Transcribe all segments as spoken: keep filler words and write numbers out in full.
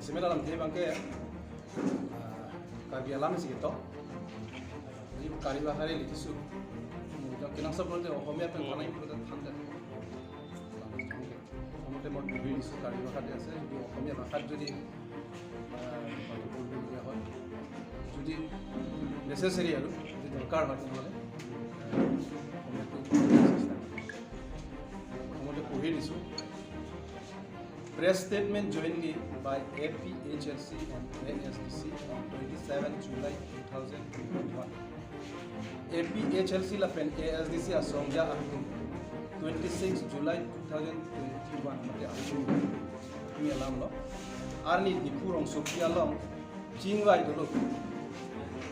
Semet alamthe abangke, ah, Karbi alam isi ketok. Jadi Karbi bhasha le likhisu. Mujak kenang sab lote Ohomia pen thanai pura than de. Ohomia pen moi puri disu Karbi bhasha de ase. Jadi Ohomia bhasha jodi, ah, batu puri dia hoy. Jodi necessary aru, jodi dorkar hoy tenhole, ah, Ohomia tu, Ohomia puri disu. Press statement jointly by A P H L C and A S D C on twenty-seven July two thousand twenty-one. A P H L C lapen A S D C asongja atum twenty-six July two thousand twenty-one mate atum ni alam lo. Arni Diphu rongsopi along chingvai dolo.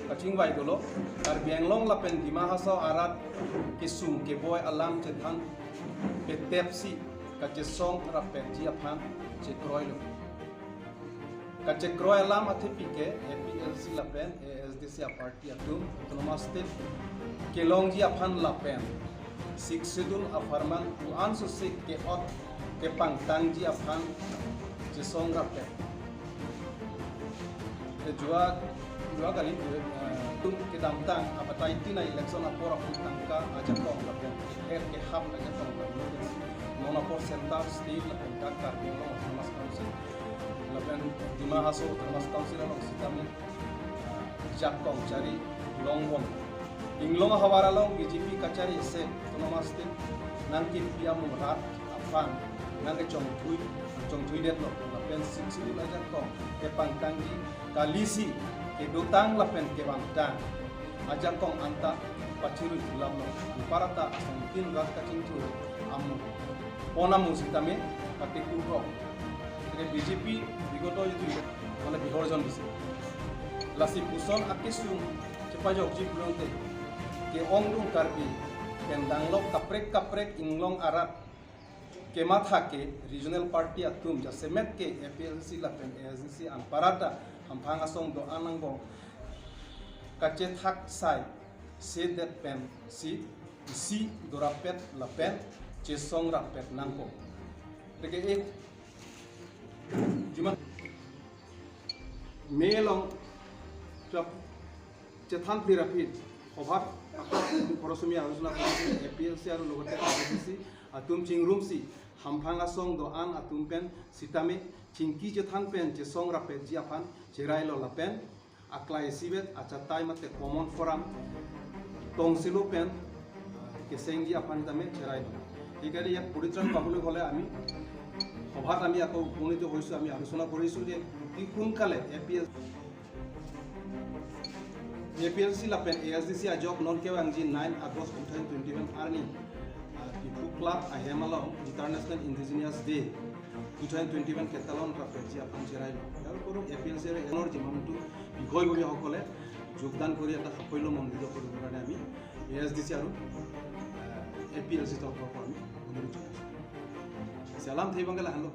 Kachingvai dolo, Karbi Anglong lapen Dima Hasao arat kesung keboi alam chethan petepsi kachesong rapetji aphan chekroilo. Kachekroi alam athepi ke A P H L C lapen A S D C aparty atum Autonomous State kelongji aphan lapen Sixth Schedule apharman ko-an sosik ke-ot kepangtangji aphan chesong rapet. Te jua, jua kali, eh, atum kedamtang abatai tina election apor apor tangka ajakong lapen er kehap ajakong lapen non apor centre, state lapen dak Karbi Anglong Autonomous Council lapen Dima Hasao Autonomous Council along sitame jakong chari longbom. Inglong ahavar along B J P kachari ase Autonomous State nangkepi amu rat aphan nangkechongthui, chongthuidetlo lapen Sixth Schedule ajakong kepangtangji kalisi kedotang lapen kevangtang ajakong anta pachirui pulamlo. Anparta asongtin rat kachingthur amu pon amu sitame patekurok. Jadi B J P bigoto itu mana bihorjon disi. Lasi puson akesung chepajokji pulote ke-ongdung Karbi pen danglok kaprek kaprek inglong arat kematha ke regional party atum jasemet ke A P H L C lapen A S D C anparta hamphang asong do-an angbong kachethak sai sedet pensi isi dorapet lapen chesong rapet nangpo. Teke e juma me along chap chethan phlir aphi hobhat akot khorosumi alusona A P H L C aru logote A S D C atum chingrumsi hamphang asong do-an atum pen sitame chingki chethan pen chesong rapetji aphan cherailo lapen aklai isivet achatai mate common forum tongsilo pen kesengji aphan tame cherailo. Hikari yak puritran pabulu hole ami hobhat ami ako punito hoisu ami alusona korisu je ikunkale A P H L C A P H L C lapen A S D C ajok non kevangji nine August two thousand twenty-one arni, ah, Diphu Club ahem along International Indigenous Day two thousand twenty-one ketalon rapetji aphan cherailo. Yaru koro A P H L C re enor jimam tu bihoi bumi hokole jogdan kori eta hapoilo mondilo kori kori ami A S D C aru, ah, A P H L C torpo kori ami. Salam thei bangke lahenlo.